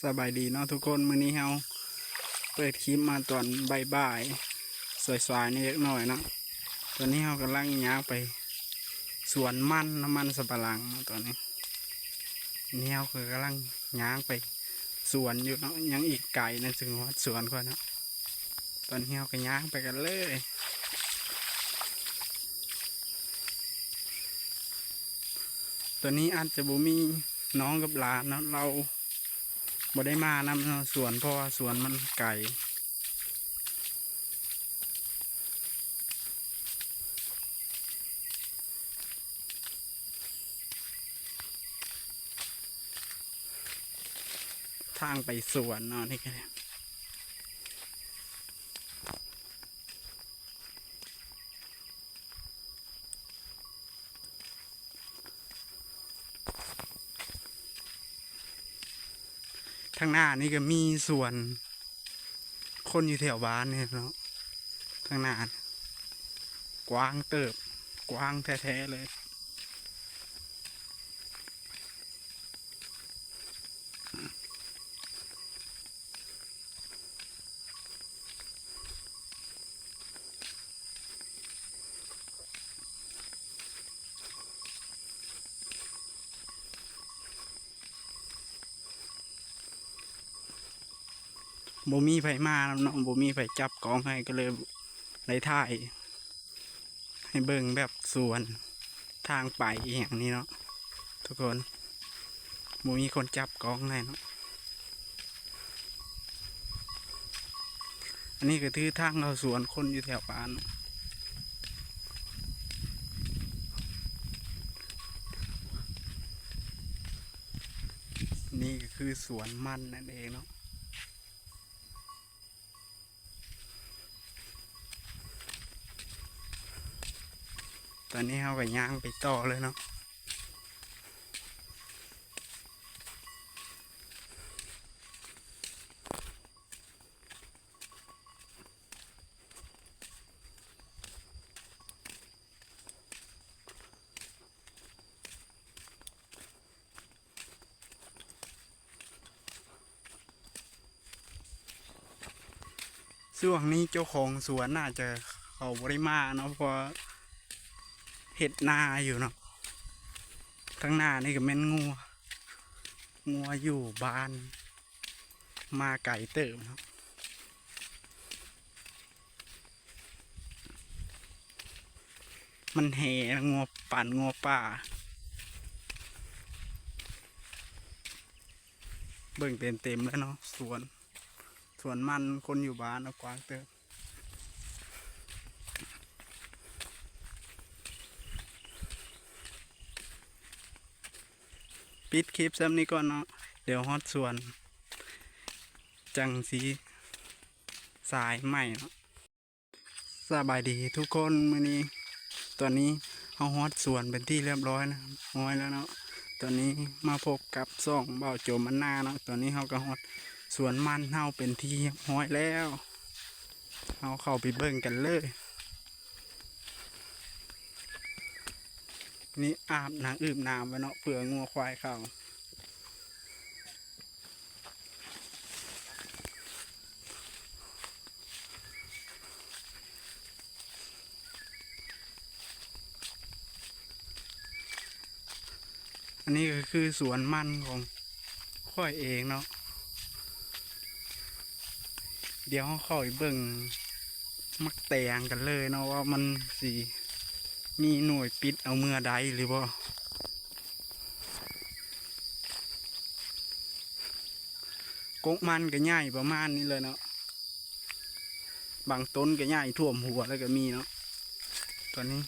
ສະບາຍດີເນາະທຸກຄົນ, ມື້ນີ້ເຮົາເປີດຄລິບມາຕອນບ່າຍໆ ສາຍໆ ນີ້ຈັກໜ້ອຍເນາະ. ຕອນນີ້ເຮົາກຳລັງຍ່າງໄປສວນມັນເນາະ, ມັນສຳປະຫຼັງເນາະ. ຕອນນີ້ ນີ້ເຮົາກໍກຳລັງຍ່າງໄປສວນຢູ່ເນາະ, ຍັງອີກໄກນະ ເຖິງຮອດສວນຂ້ອຍເນາະ. ຕອນນີ້ເຮົາກໍຍ່າງໄປກັນເລີຍ. ຕອນນີ້ອາດຈະບໍ່ມີນ້ອງກັບຫຼານເນາະ, ລາວບໍ່ໄດ້ມານຳເນາະສວນ, ເພາະວ່າສວນມັນໄກ. ທາງໄປສວນເນາະ ນີ້ກໍ ທາງໜ້ານີ້ກໍມີສວນຄົນຢູ່ແຖວບ້ານນີ້ເນາະ. ທາງໜ້າກວ້າງເຕີບ, ກວ້າງແທ້ໆເລີຍ. ບໍ່ມີໃຜມານຳເນາະ, ບໍ່ມີໃຜຈັບກ້ອງໃຫ້, ກໍເລີຍໄດ້ຖ່າຍ ໃຫ້ເບິ່ງແບບສວນ ທາງໄປອີ່ຫຍັງນີ້ເນາະທຸກຄົນ, ບໍ່ມີຄົນຈັບກ້ອງໃຫ້ເນາະ. ອັນນີ້ກໍຄືທາງເຂົ້າສວນຄົນຢູ່ແຖວບ້ານ. ນີ້ກໍຄືສວນມັນນັ້ນເອງເນາະ. ຕອນນີ້ເຮົາກໍຍ່າງໄປຕໍ່ເລີຍເນາະ. ຊ່ວງນີ້ເຈົ້າຂອງສວນໜ້າຈະເຂົາບໍ່ໄດ້ມາເນາະ, ເພາະວ່າເຮັດນາຢູ່ເນາະ. ທາງໜ້ານີ້ກໍແມ່ນງົວ, ງົວຢູ່ບ້ານ ມາໄກເຕີບເນາະ. ມັນແຫ່ງົວປັນງົວປ່າ. ເບິ່ງເຕັມໆເລີຍເນາະ ສວນ ສວນມັນຄົນຢູ່ບ້ານເນາະ ກວ້າງເຕີບ. ປິດຄລິບສ່ຳນີ້ກ່ອນເນາະ, ດຽວຮອດສວນ ຈັ່ງຊິສາຍໃໝ່ເນາະ. ສະບາຍດີທຸກຄົນ, ມື້ນີ້ ຕອນນີ້ເຮົາຮອດສວນເປັນທີ່ຮຽບຮ້ອຍນະ ຮ້ອຍແລ້ວເນາະ. ຕອນນີ້ມາພົບກັບຊ່ອງບ່າວໂຈມບ້ານນາເນາະ. ຕອນນີ້ເຮົາກໍຮອດສວນມັນເຮົາເປັນທີ່ຮຽບຮ້ອຍແລ້ວ, ເຮົາເຂົ້າໄປເບິ່ງກັນເລີຍ. ນີ້ອາບນ້ຳອາບນ້ຳໄວ້ເນາະ ເພື່ອງົວຄວາຍເຂົ້າ. ອັນນີ້ກໍຄືສວນມັນຂອງຂ້ອຍເອງເນາະ. ດຽວເຮົາເຂົ້າໄປເບິ່ງໝາກແຕງກັນເລີຍເນາະ ວ່າມັນຊິມີໜ່ວຍປິດເອົາເມືອໄດ້ຫຼືບໍ່. ກົກມັນກໍໃຫຍ່ປະມານນີ້ເລີຍເນາະ, ບາງຕົ້ນກໍໃຫຍ່ຖ້ວມຫົວແລ້ວກໍມີເນາະ. ຕອນນີ້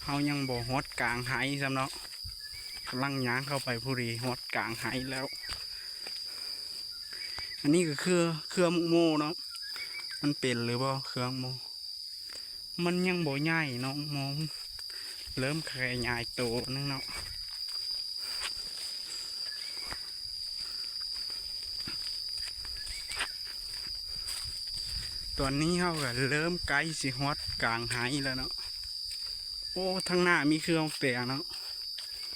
ເຮົາຍັງບໍ່ຮອດກາງໄຮ່ຊ້ຳເນາະ, ກຳລັງຍ່າງເຂົ້າໄປພໍດີຮອດກາງໄຮ່ແລ້ວ. ອັນນີ້ກໍຄືເຄືອໝາກໂມເນາະ, ມັນເປັນຫຼືບໍ່ເຄືອໝາກໂມ. ມັນຍັງບໍ່ໃຫຍ່ເນາະ ມອງເລີ່ມຂະຫຍາຍໂຕໜຶ່ງເນາະ. ຕອນນີ້ເຮົາກໍເລີ່ມໃກ້ຊິຮອດກາງໄຮ່ແລ້ວເນາະ. ໂອ້ ທາງໜ້າມີເຄືອໝາກແຕງເນາະ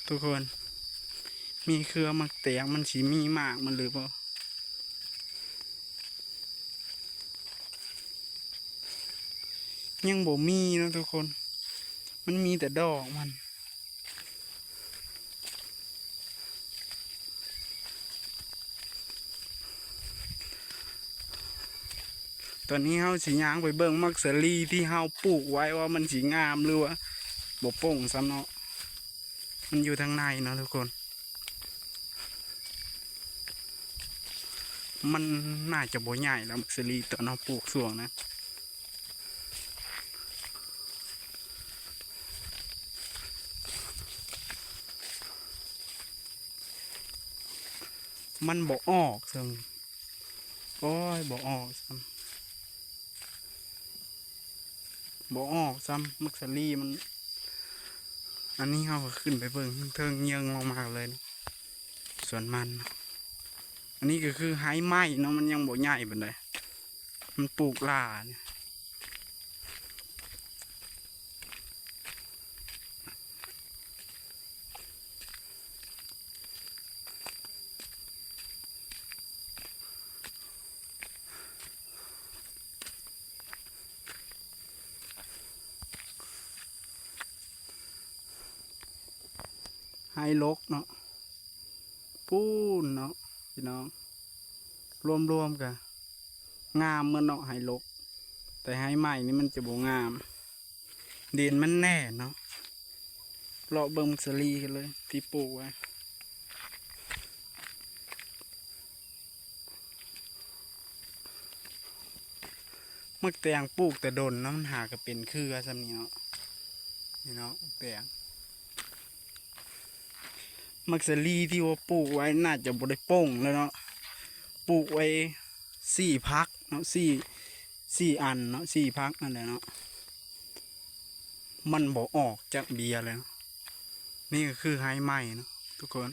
ທຸກຄົນ, ມີເຄືອໝາກແຕງ ມັນຊິມີໝາກມັນຫຼືບໍ່? ຍັງບໍ່ມີເນາະທຸກຄົນ ມັນມີແຕ່ດອກມັນ. ຕອນນີ້ເຮົາຊິຍ່າງໄປເບິ່ງໝາກສາລີທີ່ເຮົາປູກໄວ້ວ່າມັນຊິງາມ ຫຼືວ່າບໍ່ປົ່ງຊ້ຳເນາະ. ມັນຢູ່ທາງໃນເນາະທຸກຄົນ ມັນໜ້າຈະບໍ່ໃຫຍ່ແລ້ວ ໝາກສາລີຕອນເຮົາປູກຊ່ວງນັ້ນ. ມັນບໍ່ອອກຊ້ຳ ໂອ້ຍ ບໍ່ອອກຊ້ຳ ບໍ່ອອກຊ້ຳ ໝາກສາລີມັນ. ອັນນີ້ເຮົາກໍຂຶ້ນໄປເບິ່ງເທິງໆ ເຍິງລົງມາເລີຍ ສວນມັນ. ອັນນີ້ກໍຄືໄຮ່ໄມ້ເນາະ ມັນຍັງບໍ່ໃຫຍ່ປານໃດ ມັນປູກຫຼ້າ. ໄຮ່ລົກເນາະ ປູ້ນເນາະພີ່ນ້ອງ ລວມໆ ກະງາມໝົດເນາະ ໄຮ່ລົກ ແຕ່ໄຮ່ໄມ້ນີ້ມັນຈະບໍ່ງາມ. ດິນມັນແໜ້ນເນາະ ເລາະເບິ່ງໝາກສາລີກັນເລີຍທີ່ປູກໄວ້. ໝາກແຕງປູກແຕ່ດົນເນາະ ມັນຫາກະເປັນເຄືອຊ່ຳນີ້ເນາະ ນີ້ເນາະ ໝາກແຕງ. ໝາກສາລີທີ່ວ່າປູກໄວ້ໜ້າຈະບໍ່ໄດ້ປົ່ງແລ້ວເນາະ ປູກໄວ້ສີ່ພັກເນາະ ສີ່ ສີ່ອັນເນາະ ສີ່ພັກນັ້ນແຫຼະເນາະ ມັນບໍ່ອອກຈັກເບ້ຍເລີຍເນາະ. ນີ້ກໍຄືໄຮ່ໃໝ່ເນາະທຸກຄົນ.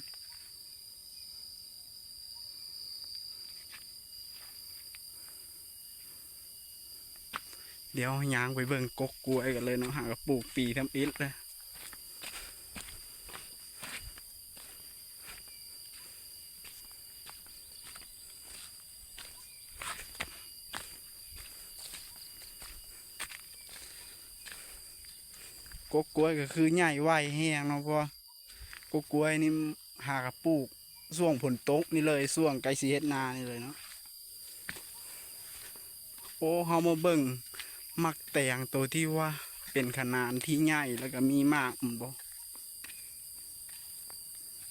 ດຽວຍ່າງໄປເບິ່ງກົກກ້ວຍກັນເລີຍເນາະ ຫາກະປູກປີທຳອິດເລີຍ. ກົກກ້ວຍກໍຄືໃຫຍ່ໄວແຮງເນາະ ເພາະວ່າກົກກ້ວຍນີ້ຫາກະປູກຊ່ວງຝົນຕົກນີ້ເລີຍ ຊ່ວງໃກ້ຊິເຮັດນານີ້ເລີຍເນາະ. ໂອ້ ເຮົາມາເບິ່ງໝາກແຕງໂຕທີ່ວ່າເປັນຂະໜານທີ່ໃຫຍ່ ແລ້ວກໍມີໝາກມັນບໍ່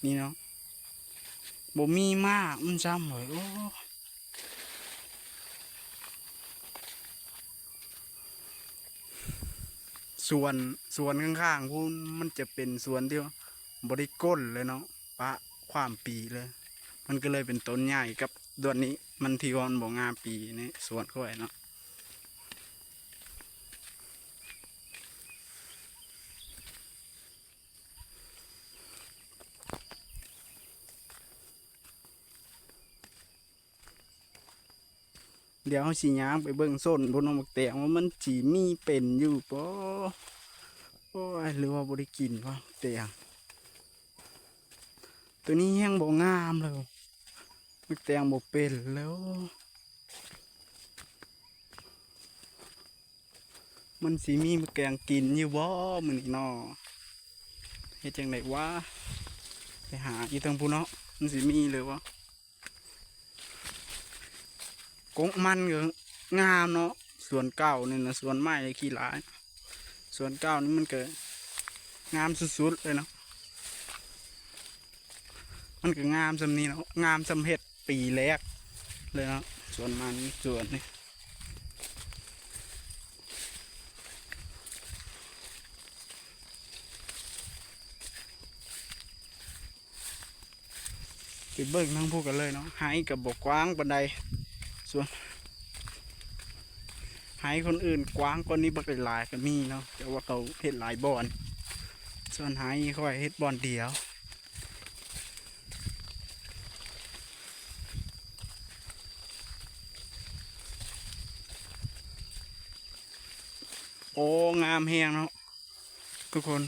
ນີ້ເນາະ ບໍ່ມີໝາກມັນຊ້ຳເລີຍ. ໂອ້ ສວນ ສວນຂ້າງໆພຸ້ນ ມັນຈະເປັນສວນທີ່ວ່າບໍ່ໄດ້ກົ້ນເລີຍເນາະ ປະຂວ້າມປີເລີຍ ມັນກໍເລີຍເປັນຕົ້ນໃຫຍ່ກັບດ້ວນນີ້ ມັນທີ່ວ່າມັນບໍ່ງາມປີນີ້ ສວນຂ້ອຍເນາະ. ດຽວເຮົາຊິຍ່າງໄປເບິ່ງໂຊນພຸ້ນເນາະ ໝາກແຕງວ່າມັນຊິມີເປັນຢູ່ບໍ່. ໂອ້ຍ ຫຼືວ່າບໍ່ໄດ້ກິນວະ ໝາກແຕງ ໂຕນີ້ແຮງບໍ່ງາມເລີຍ ໝາກແຕງບໍ່ເປັນແລ້ວ. ມັນຊິມີໝາກແຕງກິນຢູ່ບໍ່ມື້ນີ້ເນາະ? ເຮັດຈັ່ງໃດວະ? ໄປຫາຢູ່ເທິງພຸ້ນເນາະ ມັນຊິມີຫຼືບໍ່? ກົກມັນກໍງາມເນາະ ສວນເກົ່ານີ້ນະ ສວນໃໝ່ຂີ້ຫຼາຍ ສວນເກົ່ານີ້ມັນກໍງາມສຸດໆເລີຍເນາະ. ມັນກໍງາມສ່ຳນີ້ເນາະ ງາມສ່ຳເຮັດປີແລກເລີຍເນາະ ສວນມັນສວນນີ້. ໄປເບິ່ງທາງພຸ້ນກັນເລີຍເນາະ ໄຮ່ກໍບໍ່ກວ້າງປານໃດ ສວນ ໄຮ່ຄົນອື່ນກວ້າງກວ່ານີ້ບັກຫຼາຍໆກໍມີເນາະ ແຕ່ວ່າເຂົາເຮັດຫຼາຍບ່ອນ ສ່ວນໄຮ່ຂ້ອຍເຮັດບ່ອນດຽວ. ໂອ້ ງາມແຮງເນາະທຸກຄົນ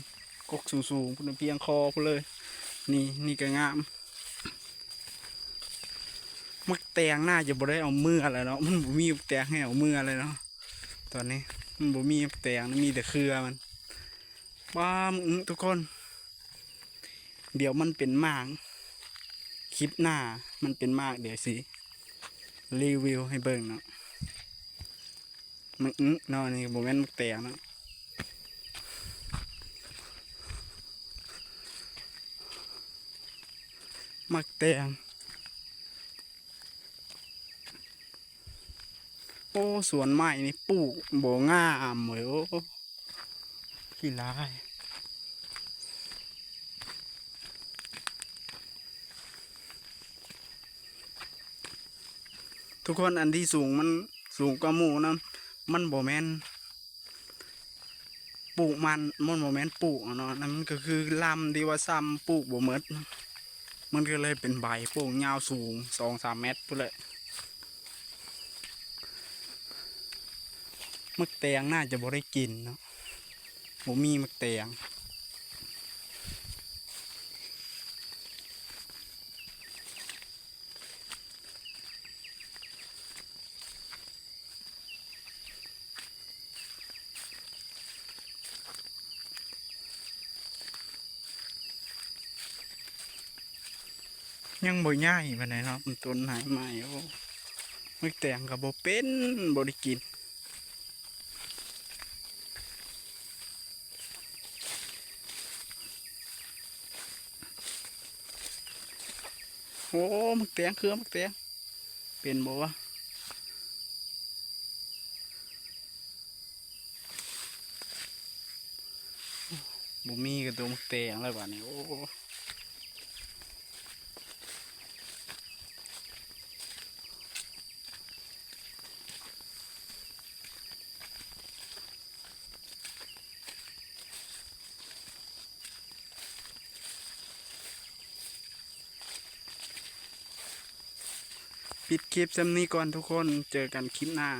ກົກສູງໆພຸ້ນ ພຽງຄໍພຸ້ນເລີຍ ນີ້ ນີ້ກໍງາມ ໝາກແຕງໜ້າຈະບໍ່ໄດ້ເອົາເມືອແລ້ວເນາະ ມັນບໍ່ມີໝາກແຕງໃຫ້ເອົາເມືອເລີຍເນາະ ຕອນນີ້ມັນບໍ່ມີໝາກແຕງ ມີແຕ່ເຄືອມັນ. ປ້າ ໝາກອຶ ທຸກຄົນ ດຽວມັນເປັນໝາກ ຄລິບໜ້າມັນເປັນໝາກ ດຽວຊິຣີວິວໃຫ້ເບິ່ງເນາະ. ໝາກອຶເນາະ ນີ້ບໍ່ແມ່ນໝາກແຕງເນາະ ໝາກແຕງ. ໂອ້ ສວນໄມ້ນີ້ປູກບໍ່ງາມເວີຍ ໂອ້ ຂີ້ຮ້າຍ. ທຸກຄົນ ອັນທີ່ສູງ ມັນສູງກວ່າໝູ່ນະ ມັນບໍ່ແມ່ນ ປູກມັນ ມັນບໍ່ແມ່ນປູກເນາະ ອັນນັ້ນມັນກໍຄືລຳທີ່ວ່າຊ້ຳ ປູກບໍ່ໝົດ ມັນກໍເລີຍເປັນໃບໂປ່ງຍາວສູງສອງສາມແມັດພຸ້ນແຫຼະ. ໝາກແຕງໜ້າຈະບໍ່ໄດ້ກິນເນາະ ບໍ່ມີໝາກແຕງ. ຍັງບໍ່ໃຫຍ່ປານໃດເນາະ ມັນຕົ້ນໃໝ່ໆ. ໂອ້ ໝາກແຕງກໍບໍ່ເປັນ ບໍ່ໄດ້ກິນ. ໂອ້ ໝາກແຕງ ເຄືອໝາກແຕງ ເປັນບໍ່ວະ? ບໍ່ມີກະຕົວໝາກແຕງແລ້ວບາດນີ້ ໂອ້. ປິດຄລິບສ່ຳນີ້ກ່ອນທຸກຄົນ ເຈີກັນຄລິບໜ້າ.